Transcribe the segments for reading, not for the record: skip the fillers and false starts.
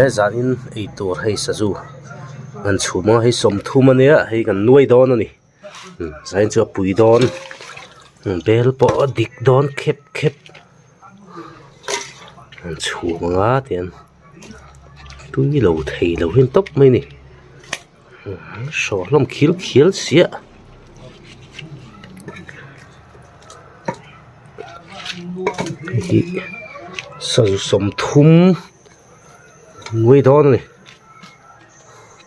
He zanin ei tur hei sazu kan chhum a hei sawmthum ania hei kan nuai dawn a ni zanin chu a pui dawn bel pawh a dik dawn khep khep an chhum anga tian tui lo thei lo hi an tawp mai a ni. Hrawh hlawm khil khial siah hei hi sazu sawmthum nuai dawn a ni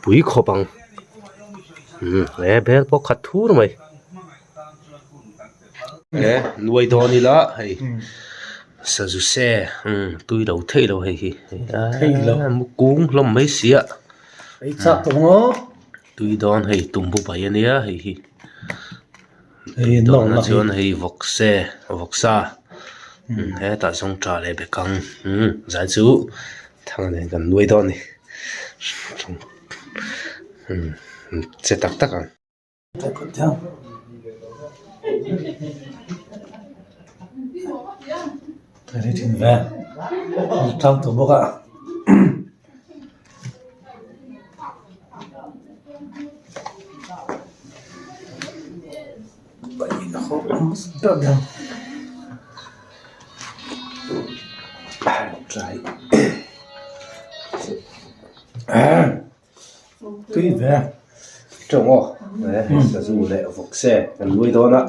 pui khawp ang umm he bel pawh khat thur mai he nuai dawn ila hei sazu se umm tui lo thei lo hei hi kung hlawm mai siah. Ei chak tawh maw? Tui dawn hei tumbu bai ania hei hi tui dawn ah chuan hei vawk se vawk sa hetah zawng tha leh bekang zai chu thang nen kan nuai dawn a ni che tak tak ang. Tui ve. Tawng aw he sazu leh vawk se kan nuai dawn a.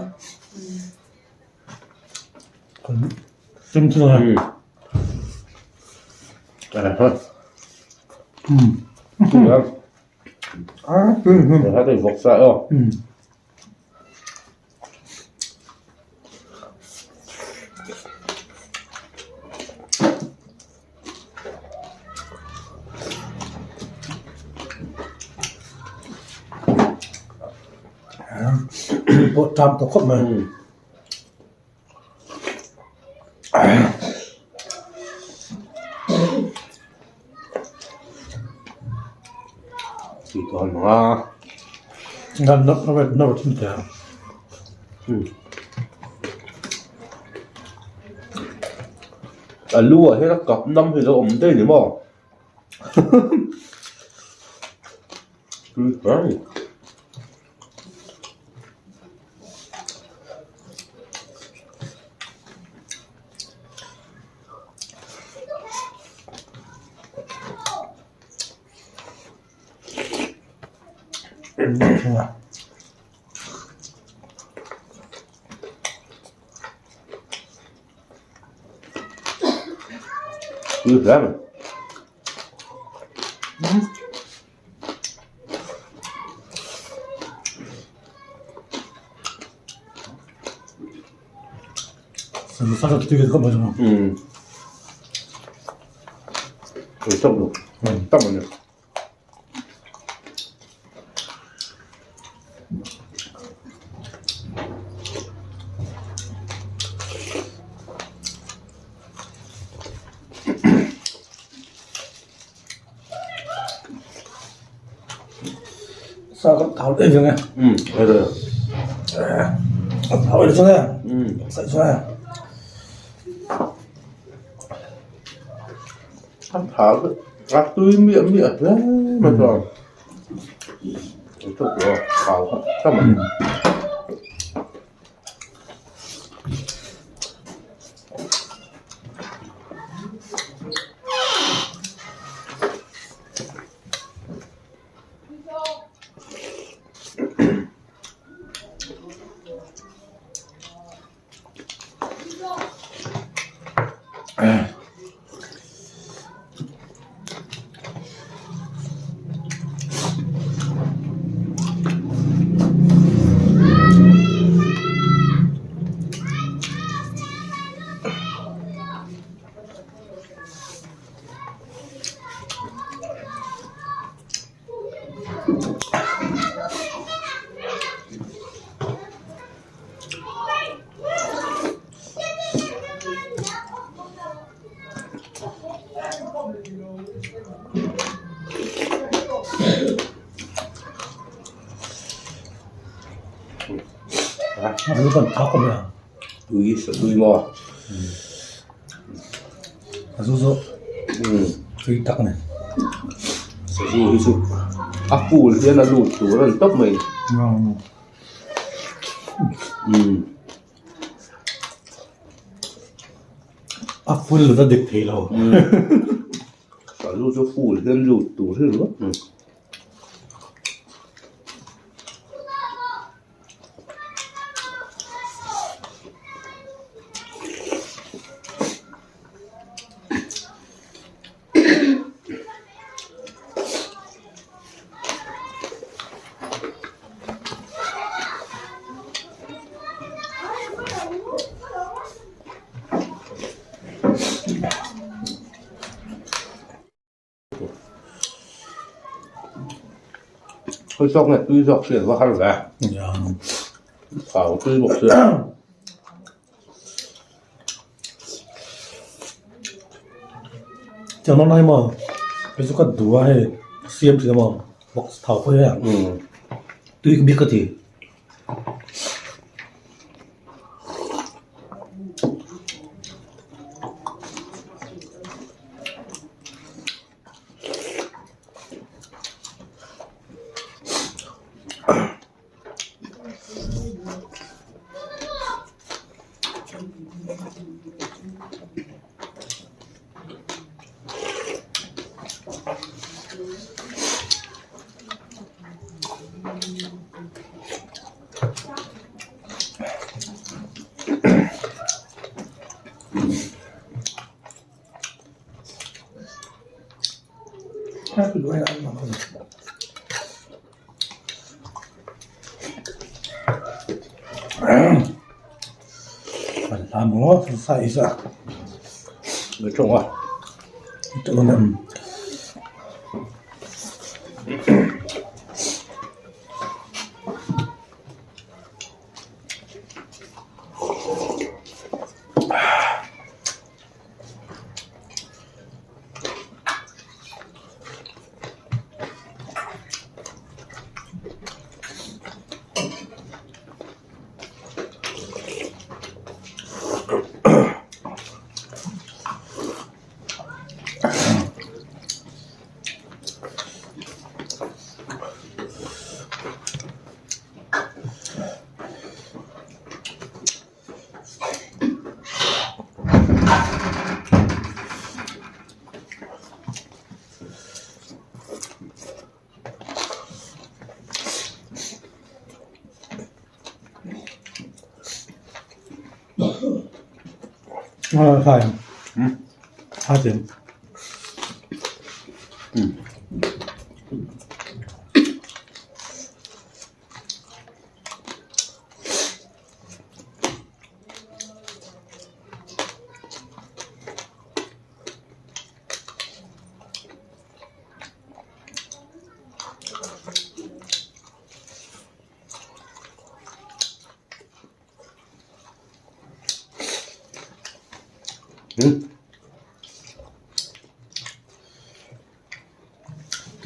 Vawk sa aw. Pawh tam tawh khawp mai. Tui tawh ang a. A lu ah hian a kap nam hi a lo awm daih a ni maw? Tui hle a ni. Tui hle a ni. A tui miah miah hle mai chuan Tui sa tui maw? A zu zawh tui tak a ni. Sazu hi chu a full hian a lut tur a ni tawp mai. Umm. A full a dik thei lo. Sazu chu full hian lut tur hi ringawt mai. Khawi zawk nge tui zawk hriat va har ve thau tui bawk sia. Chang nawm lai maw kei chu ka duh a hei siam thin a maw box thau pawh hi a tui ka bik ka ti.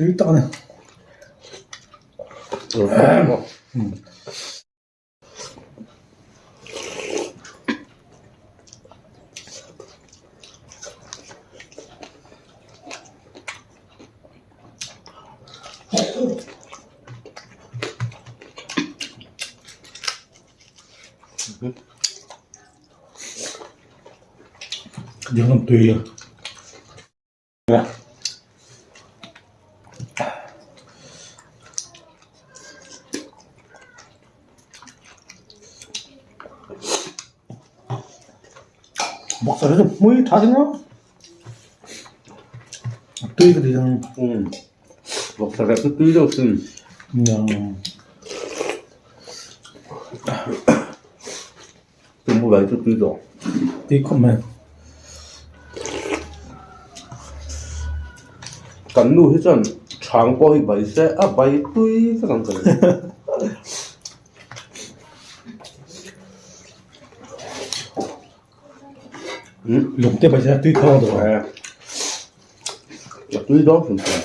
Tui tak a ni. Dinglam tui a. Boxer hi chu hmui tha ding a tui ka ti ang. Boxer hi chu tui deuh sin. Tumbu bai chu tui tawh. Tui khawp mai. Kan nu hi chuan chhang pawh hi bai se a bai tui vek ang ka ring. Lung te bai se tui khawp ang tawh. A tui dawn hrim hrim.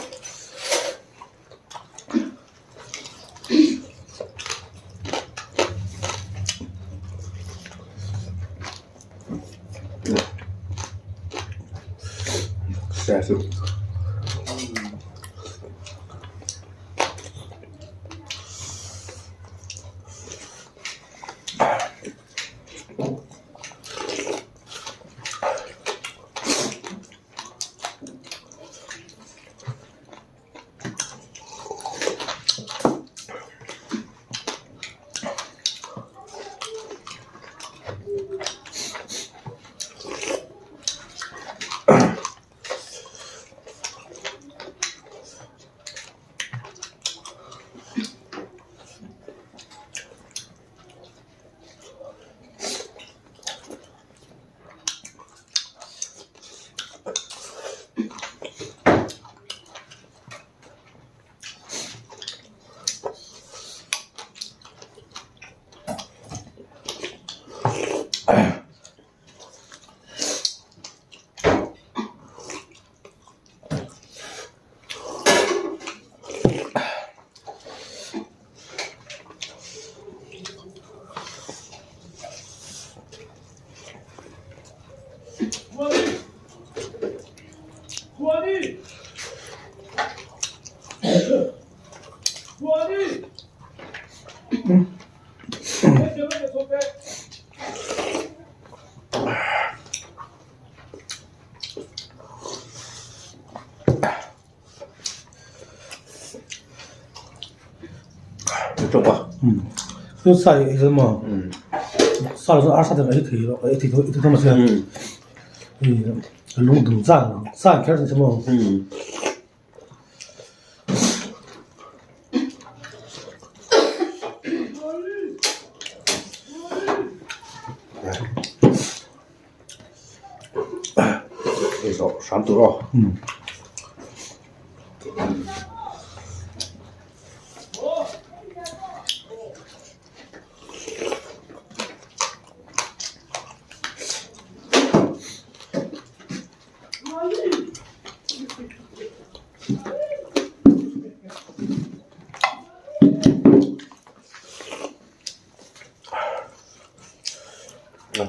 Chu sa ei chu maw sa chu arsa te ei thei lo ei thei ei thei mahse lung dum zan zan kher chu maw. Hei zawh hram tur aw.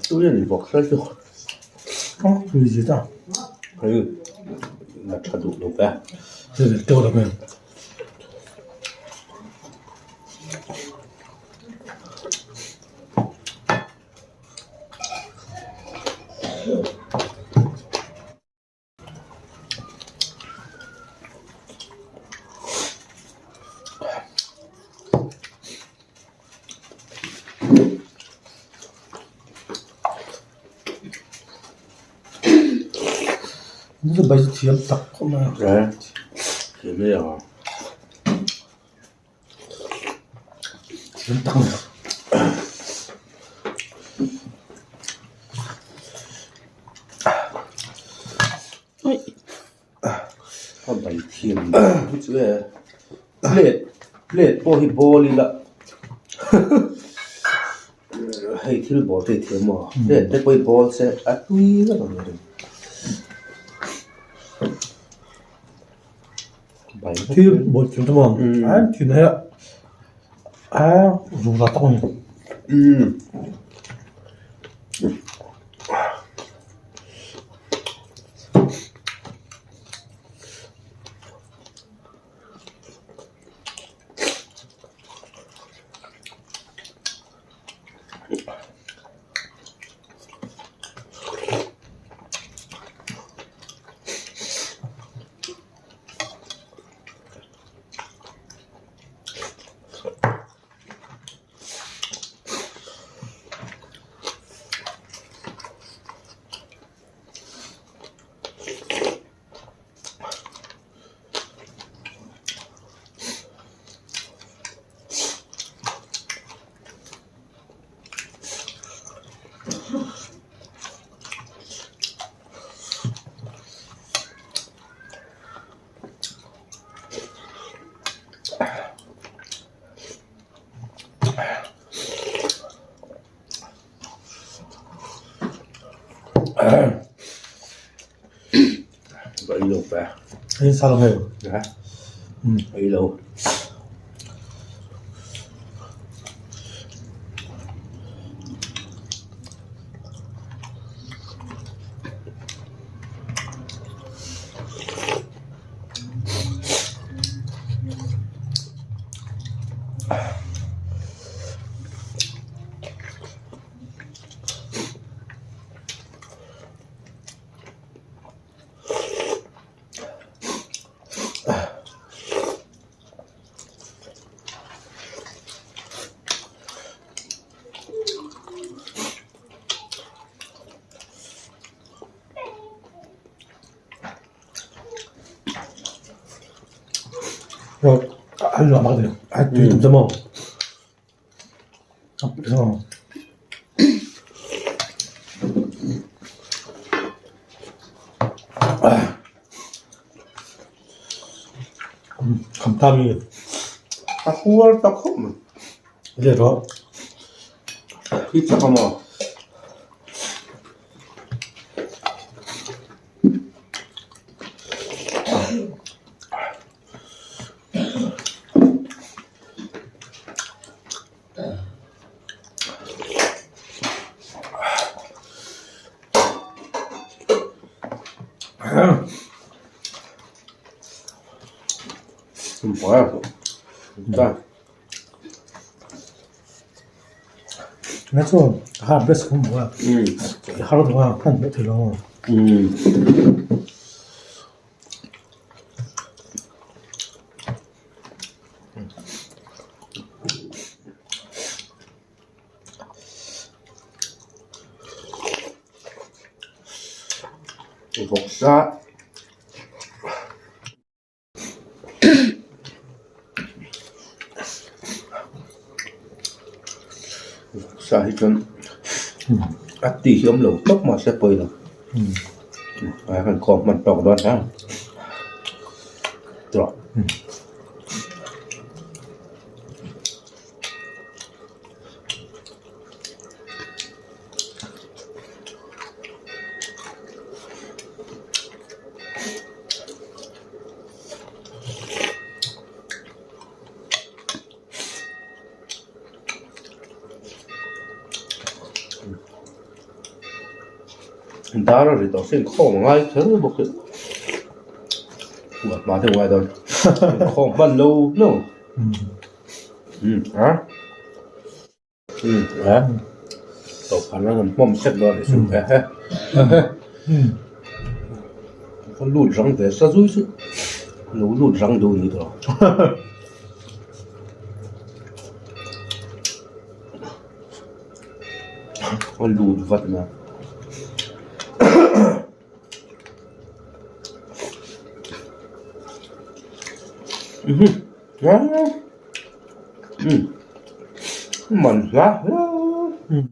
Tui a ni bawk hle chu. Tui zet a. Hei la tha duh lo ve. Hei ve teuh lo ve. Bai chu thiam tak khawp mai a. Thiam mai ang. Thiam tak mai a. A bai thiam hi chu e plate plate pawh hi bawl ila hei thil bawl te hi thiam maw plate te pawh hi bawl se a tui vek ang ring. Thil bawl thiam te maw an thin hi a zungzal tak a ni. Hei sa lo hei. Ei lo. A tui tum maw? Kham ta mi. A hual ta khawp mai. Le rawh. Khi chak a maw? Na chuan ha best kum a har duh a hman hmuh thei lo. Vawksa. Sa hi chuan a ti hi awm lo tawp mahse pawi lo a han khawm hman tawk dawn hle tawh. Dar a ri tawh sin khawm a ngai kher bawk hi huat hma deuh ngai dawn khawm hman lo lo umm a. Umm a tawp han an hmawm sek dawn a ni chu he he ka lut rang ve sa zui chu lo lut rang duh ni tawh a lut vat mai a. Man hla hle.